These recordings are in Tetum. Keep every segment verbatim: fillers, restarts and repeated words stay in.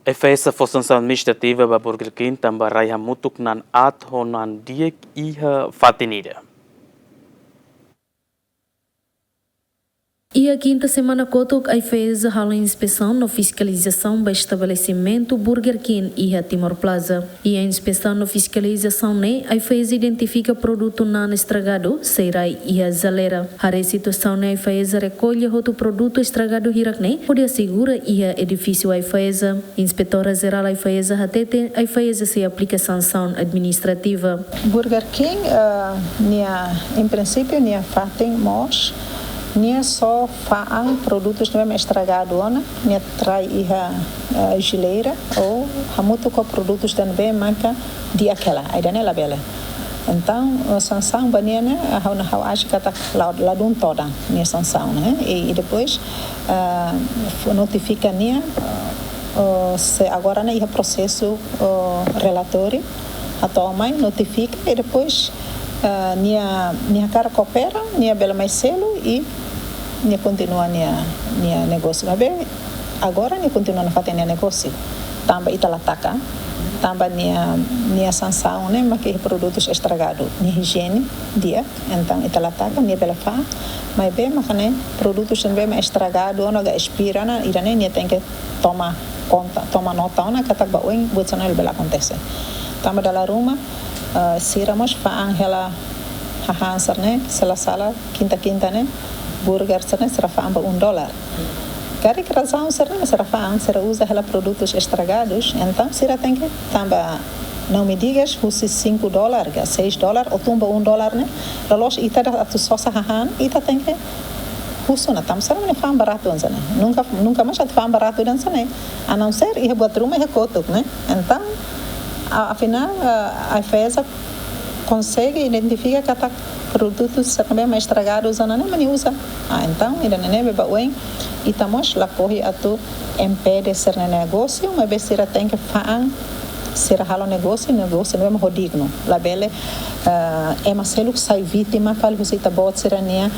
AIFAESA fó sansaun administrativa ba Burger King tanba rai hamutuk na'in aat ho na'in di'ak iha fatin ida. Iha kinta semana kotuk, AIFAESA halo inspesaun no fiskalizasaun ba estabelesimentu Burger King iha Timor Plaza. Iha inspesaun no fiskalizasaun ne'e, AIFAESA identifika produtu na'an estragadu sei rai iha jeleira. Haree situasaun ne'e, AIFAESA rekolla hotu produtu estragadu hirak ne'e hodi asegura iha edifísiu AIFAESA. Inspetora Jerál AIFAESA hateten, AIFAESA sei aplika sansaun administrativa. Burger King, eh, nia, em princípio, nia fatin mós, nia só fa'an produtus ne'ebé estragadu ona, nia trai iha, eh, jeleira, ou hamutuk ho produtus ida ne'ebé maka di'ak hela, ida-ne'e labele. Entaun, eh, sansaun ba nia ne'e, eh, ha'u, ha'u acha katak la, ladún todan nia sansaun ne'e. I, i depois, eh, fó notifika nia, eh, se agora ne'e iha prosesu, eh, relatóriu, atu mai notifika i depois, eh, nia, nia hakarak koopera, nia bele mai selu i nia kontinua nia, nia negósiu. Maibé agora nia kontinua nafatin nia negósiu. Tanba ita la taka, tanba nia, nia sansaun ne'e mak iha produtus estragadu, nia ijiene di'ak, entaun ita la taka, nia bele fa'an, maibé mak ne'e produtus ne'ebé mak estragadu ona ka espira ona, ida-ne'e nia tenke toma konta, toma nota ona katak ba oin buat sira-ne'e labele akontese. Tanba dala ruma, eh, sira mós fa'an hela hahán sira-ne'e, se la sala, kinta-kinta ne'e, burger sira-ne'e, sira fa'an ba um dólar. Karik razaun sira-ne'e, sira fa'an, sira uza hela produtus estragadus, entaun sira tenke tanba, não me digas, husi cinco dólar ka seis dólar, ou tun ba um dólar ne'e, loloos ita atu sosa hahán, ita tenke husu ona, tanba sira-ne'e fa'an baratu hanesan ne'e. Nunka, nunka mais atu fa'an baratu hanesan ne'e. A não ser iha buat ruma iha kotuk, ne'e. Entaun, a-, afinál, a, AIFAESA konsege identifika katak produtus sira ne'ebé mak estragadu hanesan ne'e mak nia uza. Ah, entaun, ida-ne'e ne'ebé ba oin, ita mós lakohi atu impede sira-nia negósiu, maibé sira tenke fa'an, sira halo negósiu, negósiu ne'ebé mak ho dignu. Labele, eh, ema seluk sai vítima fali husi ita-boot sira-nia,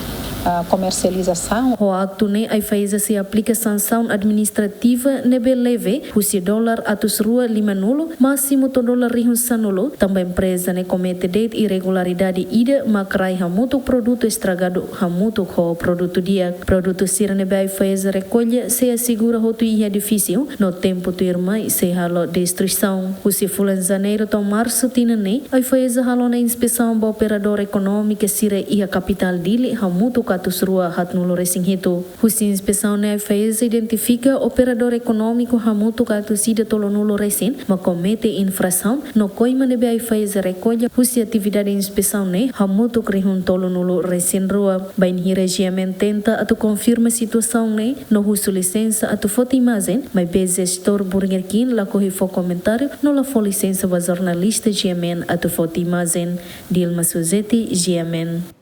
eh, komersializasaun. Ho aktu ne'e, AIFAESA sei aplika sansaun administrativa ne'ebé leve, husi dólar atus rua limanulu, másimu to'o dólar rihun sanulu, tanba empreza ne'e komete de'it irregularidade ida mak rai hamutuk produtu estragadu hamutuk ho produtu di'ak. Produtu sira ne'ebé AIFAESA rekolla sei asegura hotu iha edifísiu, no tempu tuirmai sei halo destruisaun. Husi fulan Janeiru to'o Marsu tinan ne'e, AIFAESA halo ona inspesaun ba operadór ekonómiku sira iha kapitál Dili hamutuk atus rua haatnulu resin hitu. Husi inspesaun ne'e AIFAESA identifika operadór ekonómiku hamutuk atus ida tolunulu resin mak komete infrasaun no koima ne'ebé AIFAESA rekolla husi atividade inspesaun ne'e hamutuk rihun tolunulu resin rua. Bainhira GMN tenta atu konfirma situasaun ne'e no husu lisensa atu foti imajen, maibé jestór Burger King lakohi fó komentáriu no la fó lisensa ba jornalista GMN atu foti imajen. Dilma Suzeti, GMN.